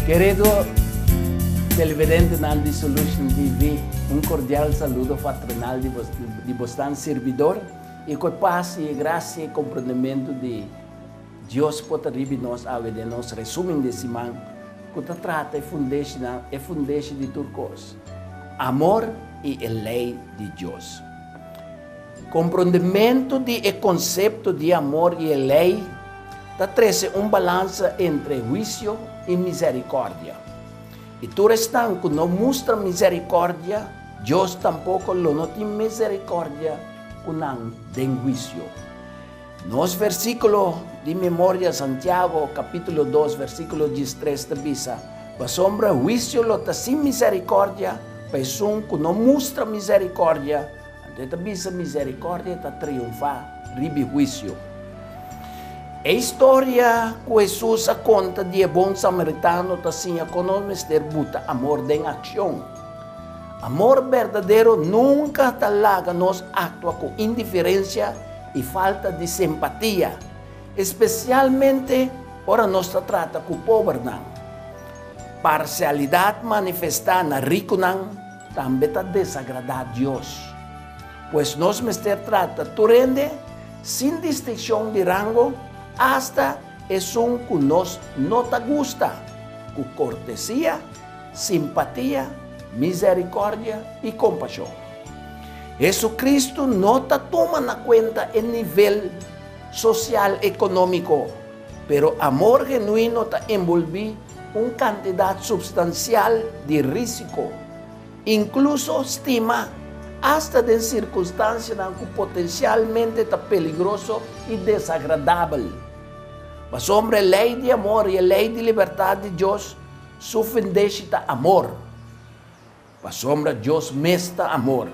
Querido televidentenan di Solution TV, un cordial saludo fraternal di bos, di bosnan servidor y cu e paz y e gracia y comprendemento di Dios por ta riba nos awe den nos resumen di siman cu ta trata e fundeshinan, e fundeshi di tur cos, amor y e ley di Dios. Comprendemento di e concepto di amor y e ley ta trece un balansa entre huicio y misericordia. Y tur esnan cu no mustra misericordia, Dios tampoco lo no tin misericordia cu nan den huicio. Nos versíkulo di memoria Santiago kapítulo dos versíkulo diestres ta bisa, Pasobra huisio lo ta sin miserikòrdia pa esun ku no mustra miserikòrdia, anto e ta bisa miserikòrdia ta triunfá riba e huisio. E historia ku Hesus a konta di e bon samaritano ta siña kon nos mester buta amor den akshon. Amor berdadero nunka ta laga nos aktua ku indiferensia i falta di simpatia, espesialmente ora nos ta trata ku pobernan. Parsialidat manifestá na rikunan tambe ta desagradá Dios. Pues nos mester trata tur hende sin distinshon di rango, asta esun ku nos no ta gusta, ku kortesia, simpatia, miserikòrdia i kompashon. Jesucristo no ta tuma na kuenta e nivel sosial ekonómiko, pero amor genuino ta enbolbí un kantidat supstansial di rísiko, inkluso stima, asta den sirkunstansianan ku potensialmente ta peligroso i desagradabel. Pasobra e lei di amor i e lei di libertat di Dios su fundeshi ta amor. Pasobra Dios mes ta amor.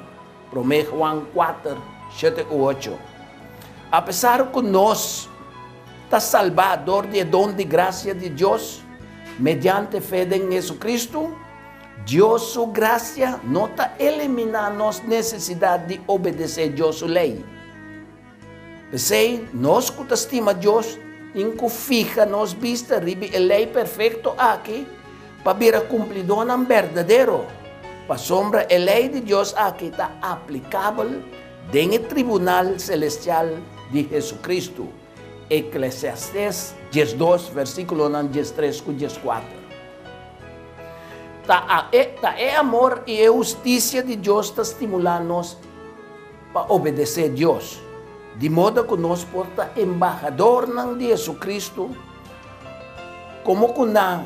Promé Juan kuater, shete ku ocho. Apesar ku nos ta salbá dor di e don di grasia di Dios mediante fe den Jesucristo, Dios su grasia no ta eliminá nos nesesidat di obedesé Dios su lei. P'esei, nos ku ta stima Dios tin ku fiha nos bista riba e lei perfekto aki pa bira kumplidónan berdadero, pasobra e lei di Dios aki ta aplikabel den e tribunal selestial di Hesukristu. Eklesiastes diesdos, versíkulonan diestres ku dieskuater. Ta e amor i e hustisia di Dios ta stimulá nos pa obedesé Dios, di moda ku nos por ta embahadornan di Jesucristo, komo ku na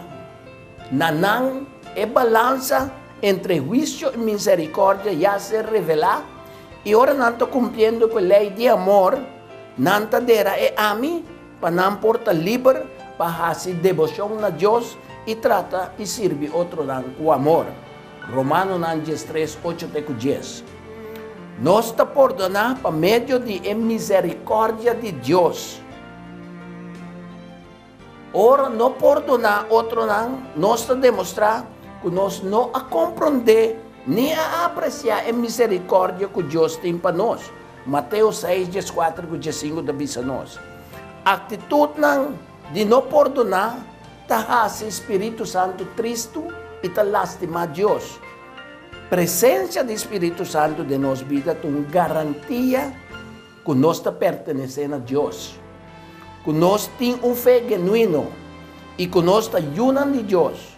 na nan e balansa entre huisio i miserikòrdia ya ser revelá, i ora nan ta kumpliendo ku e lei di amor, nan ta dera e ami pa nan por ta liber pa hasi deboshon na Dios i trata i sirbi otronan ku amor. Romanonan diestres, ocho te ku dies. Nos ta pordoná pa medio di e miserikòrdia di Dios. Ora no pordoná otronan, nos ta demostrá ku nos no a komprondé ni a apresiá e miserikòrdia ku Dios tin pa nos. Mateo seis, dieskuater ku diesinku ta bisa nos, Aktitutnan di no pordoná ta hasi spiritu santu tristu i ta lastimá Dios. Presensia di spiritu santu den nos bida ta un garantia ku nos ta pertenesé na Dios, ku nos tin un fe genuino i ku nos ta yunan di Dios.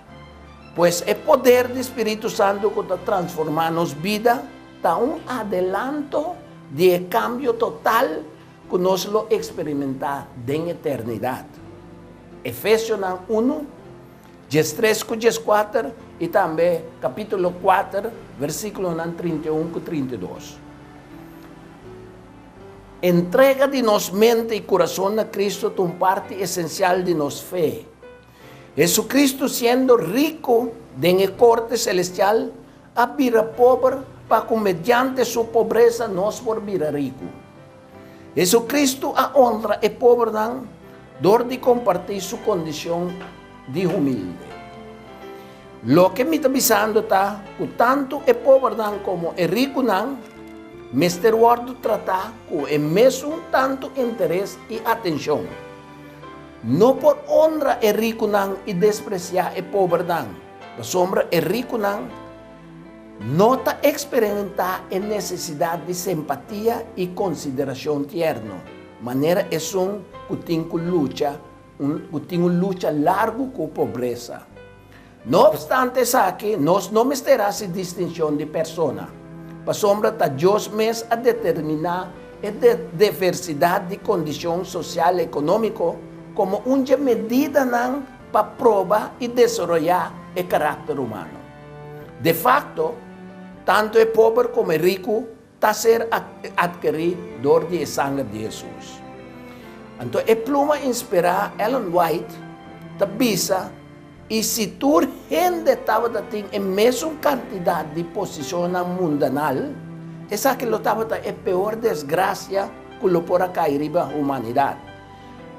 Pues e poder di spiritu santu ku ta transformá nos bida ta un adelanto di e kambio total ku nos lo eksperimentá den eternidat. Efesionan unu, diestres ku dieskuater i tambe kapítulo kuater, versíkulonan 31 ku 32. Entrega di nos mente i kurason na Kristu ta un parti esensial di nos fe. Hesucristo siendo riku den e korte selestial a bira pober pa ku mediante su pobresa nos por bira riku. Hesucristo a honra e pobernan dor di kompartí su kondishon di humilde. Loke mi ta bisando ta ku tantu e pobernan komo e rikunan mester wòrdu tratá ku e mesun tantu interes i atenshon. No por honra e rikunan i despresiá e pobernan, pasobra e rikunan no ta eksperimentá e nesesidat di simpatia i konsiderashon tierno, manera esun ku tin ku lucha ku tin un lucha largu ku pobresa. No opstante esaki, nos no mester hasi distinshon di persona, pasobra ta Dios mes a determiná e diversidat di kondishon sosial ekonómiko komo un dje medidanan pa proba i desaroyá e karakter humano. De fakto, tantu e pober komo e riku ta ser atkerí dor di e sanger di Hesus. Anto e pluma inspirá Ellen White ta bisa, I si tur hende tabata tin e mesun kantidat di posishonnan mundanal, esaki lo tabata e peor desgrasia ku lo por a kai riba humanidat.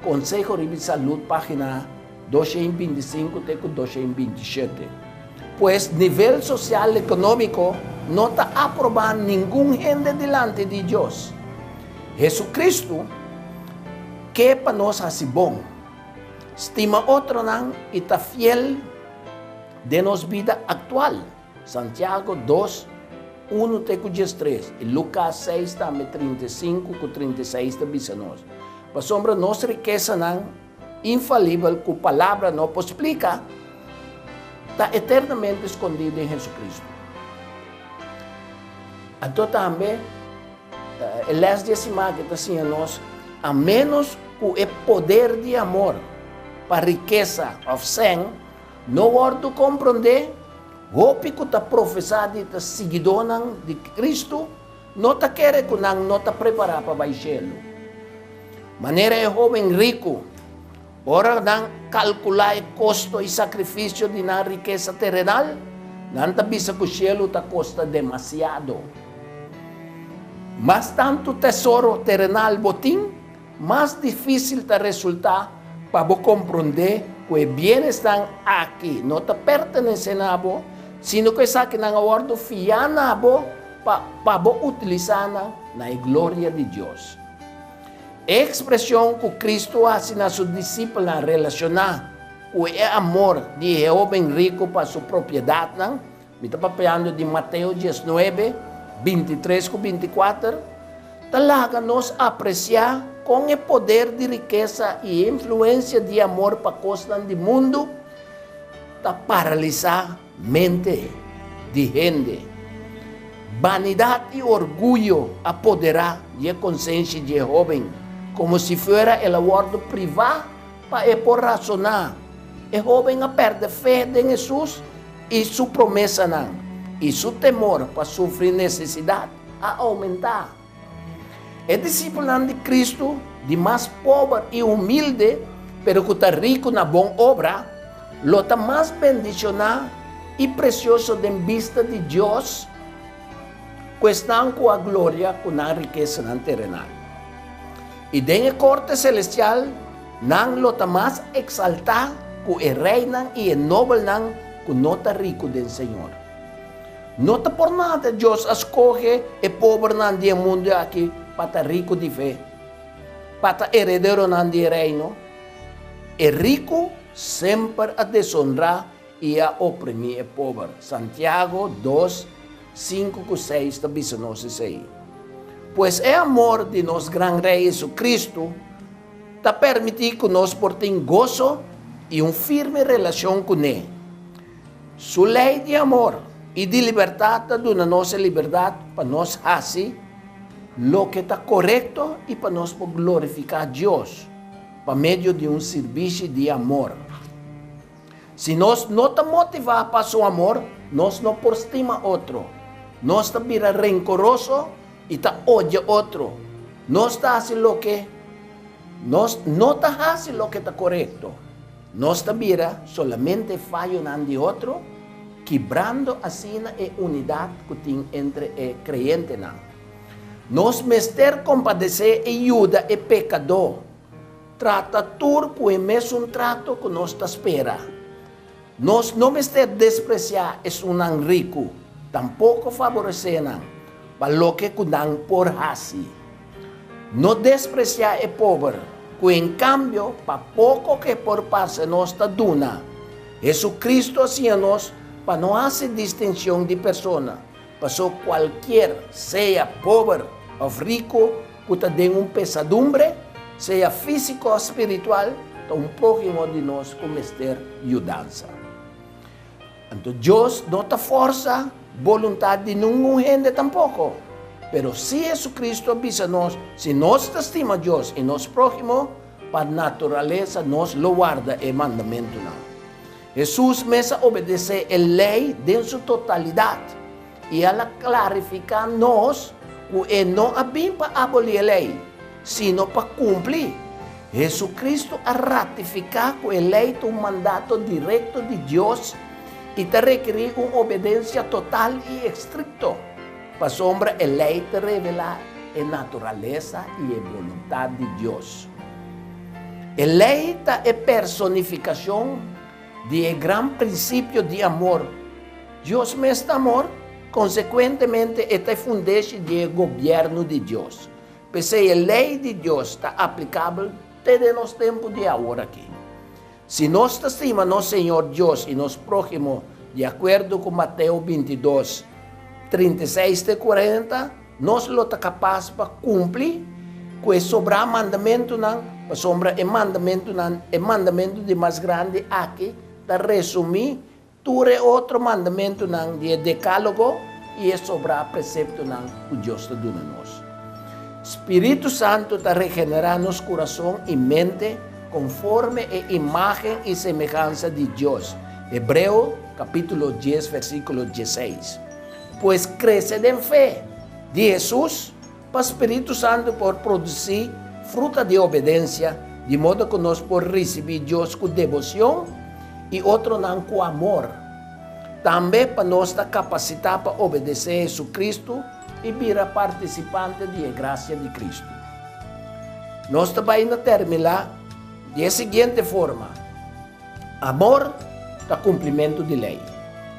Konseho riba di Salud, página 225 te ku 227. Pues nivel sosial ekonómiko no ta aprobá ningun hende dilanti di Dios. Hesukristu ke pa nos hasi bon, stima otronan i ta fiel den nos bida aktual. Santiago dos, unu te ku diestres i Lukas seis tambe 35 ku 36 ta bisa nos, Pasobra nos rikesanan infalibel ku palabra no por splika, ta eternamente skondí den Hesukristu. Anto tambe e lès di e siman aki ta siña nos, a ménos ku e poder di amor pa rikesa òf sèn no wòrdu komprondé, hopi ku ta profesá di ta siguidónan di Kristu no ta kere ku nan no ta prepará pa bai shelu. Manera e hóben riku, ora nan kalkulá e kosto i sakrifisio di nan rikesa terenal, nan ta bisa ku shelu ta kosta demasiado. Mas tantu tesoro terenal bo tin, mas difísil ta resultá pa bo komprondé ku e bienesnan aki no ta pertenesé na bo, sino ku esakinan a wòrdu fiá na bo pa pa bo utilisá nan na e gloria di Dios. E ekspreshon ku Kristu a hasi na su disipelnan relashoná ku e amor di e hóben riku pa su propiedatnan, mi ta papiando di Mateo diesnuebe, bintitres ku bintikuater, ta laga nos apresiá kon e poder di rikesa i e influensia di amor pa kosnan di mundu ta paralisá mente di hende. Banidat i orguyo a poderá di e konsenshi di e hóben, komo si fuera el a wòrdu privá pa e por rasoná. E hóben a pèrdè fe den Hesus i su promesanan, i su temor pa sufri nesesidat a oumentá. E disipelnan di Kristu di mas pober i humilde, pero ku ta riku na bon obra, lo ta mas bendishoná i presioso den bista di Dios ku esnan ku a gloria ku nan rikesanan terenal. I den e korte selestial nan lo ta mas eksaltá ku e reinan i e nobelnan ku no ta riku den Señor. No ta por nada Dios a skohe e pobernan di e mundu aki pa ta riku di fe, pa ta herederonan di e Reino. E riku semper a desonrá i a oprimí e pober. Santiago dos, sinku ku seis ta bisa nos esei. Pues e amor di nos gran Rei Jesucristo ta permití ku nos por tin goso i un firme relashon kuné. Su lei di amor i di libertat ta duna nos e liberdat pa nos hasi loke ta korekto i pa nos por glorifiká Dios pa medio di un sirbishi di amor. Si nos no ta motivá pa su amor, nos no por stima otro. Nos ta bira renkoroso i ta odia otro. Nos ta hasi loke nos no ta hasi loke ta korekto. Nos ta bira solamente fayonan di otro, kibrando asina e unidat ku tin entre e kreyentenan. Nos mester kompadesé i yuda e pekadó. Trata tur ku e mesun trato ku nos ta spera. Nos no mester despresiá esunnan riku, tampoko faboresé nan pa loke ku nan por hasi. No despresiá e pober. ku en kambio pa poko ku e por parse nos ta duna. Hesukristu a siña nos pa no hasi distinshon di persona, pasó kualkier, sea pober òf riku, ku ta den un pesadumbre, sea físiko òf spiritual, ta un próhimo di nos ku mester yudansa. Anto Dios no ta fòrsa boluntat di ningun hende tampoko. Pero sí Hesukristu a bisa nos, si nos ta stima Dios i nos próhimo, pa naturalesa nos lo warda e mandamentunan. Hesus mes a obedesé e Lei den su totalidat, i el a klarifiká nos ku e no a bin pa abolí e Lei, sino pa kumpli. Hesukristu a ratifiká ku e Lei ta un mandato direkto di Dios i ta rekerí un obedensia total i estrikto, pasobra e Lei ta revelá e naturalesa i e boluntat di Dios. E Lei ta e personifikashon di e gran prinsipio di amor. Dios mes ta amor, konsekuentemente e ta e fundeshi di e gobièrnu di Dios. P'esei e lei di Dios ta aplikabel te den nos tempu di awor aki. Si nos ta stima nos Señor Dios i nos próhimo di akuerdo ku Mateo 22, 36 te 40, nos lo ta kapas pa kumpli ku e sobrá mandamentunan, pasobra e mandamentunan, e mandamentu di mas grandi aki ta resumí Tur e otro mandamentunan di e Dekálogo i e sobrá preseptonan ku Dios ta duna nos. Spiritu Santu ta regenerá nos kurason i mente konforme e imágen i semehansa di Dios, Hebreo kapítulo dies versíkulo dieseis. Pues krese den fe di Hesus pa Spiritu Santu por produsí fruta di obedensia, di moda ku nos por risibí Dios ku deboshon i otronan ku amor. Tambe pa nos ta kapasitá pa obedesé Hesukristu i bira partisipante di e grasia di Kristu. Nos ta bai na terminá di e siguiente forma, Amor ta kumplimentu di lei.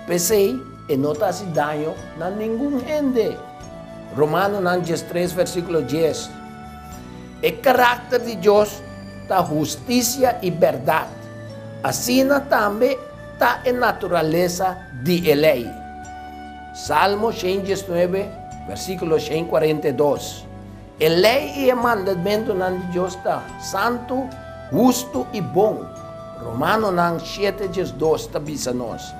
P'esei e no ta hasi daño na ningun hende. Romanonan 13 versíkulo 10. E karakter di Dios ta hustisia i bèrdat. Asina tambe ta e naturalesa di e lei. Salmo 119 versíkulo 142. E lei i e mandamentunan di Dios ta santu, hustu i bon. Romanonan shete 12 ta bisa nos,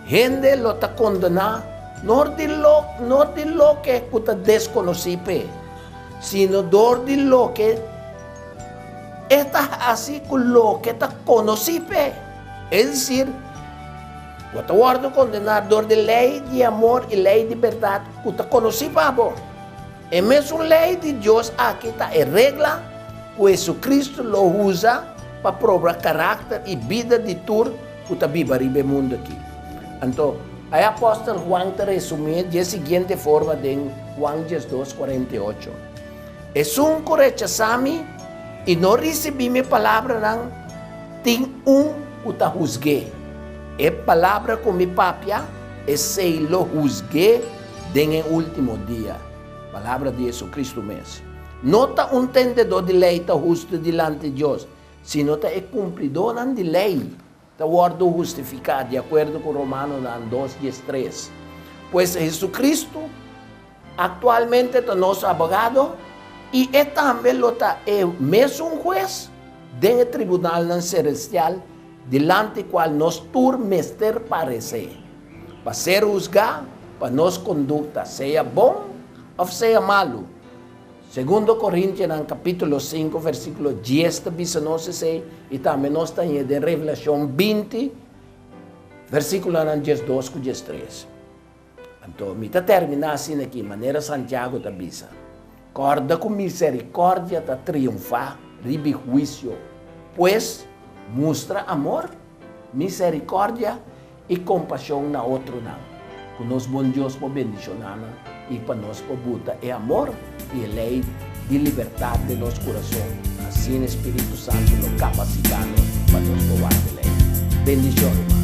Hende lo ta kondená no di lo no di loke ku ta deskonosí p'e, sino dor di loke e ta hasi ku loke ta konosí p'e. Es desir, bo ta wòrdu kondená dor di lei di amor i lei di bèrdat ku ta konosí pa bo. E mesun lei di Dios aki ta e regla ku Hesukristu lo usa pa proba karakter i bida di tur ku ta biba riba e mundu aki. Anto, e apòstel Juan ta resumí di e siguiente forma den Juan 12, 48, Esun ku rechasá mi i no risibí mi palabranan, tin un ku ta husg'é. E palabra ku mi papia, esei lo husg'é Den e último dia, palabra di Jesucristo mes, no ta un tendedó di lei ta hustu dilanti Dios, sino ta e kumplidónan di lei ta wòrdu hustifiká, di akuerdo ku Romanonan 2, 13. Pues Jesucristo aktualmente ta nos abogado i e tambe lo ta e mesun hues den e tribunalnan selestial dilanti kual nos tur mester paresé. Pa ser husgá pa nos kondukta, sea bon òf sea malu. Segundo Korintionan kapítulo 5 versíkulo 10 ta bisa nos esei i tambe nos ta hañ'é den Revelashon 20 versíkulonan 12 ku 13. Anto mi ta terminá asina aki, manera Santiago ta bisa, Kòrda ku miserikòrdia ta triunfá riba e huisio. Pues, mustra amor, miserikòrdia i kompashon na otronan, ku nos bon Dios por bendishoná nan i pa nos por buta e amor i e lei di libertat den nos kurason, asina e Spiritu Santu lo kapasitá nos pa nos por warda e lei. Bendishon, ruman.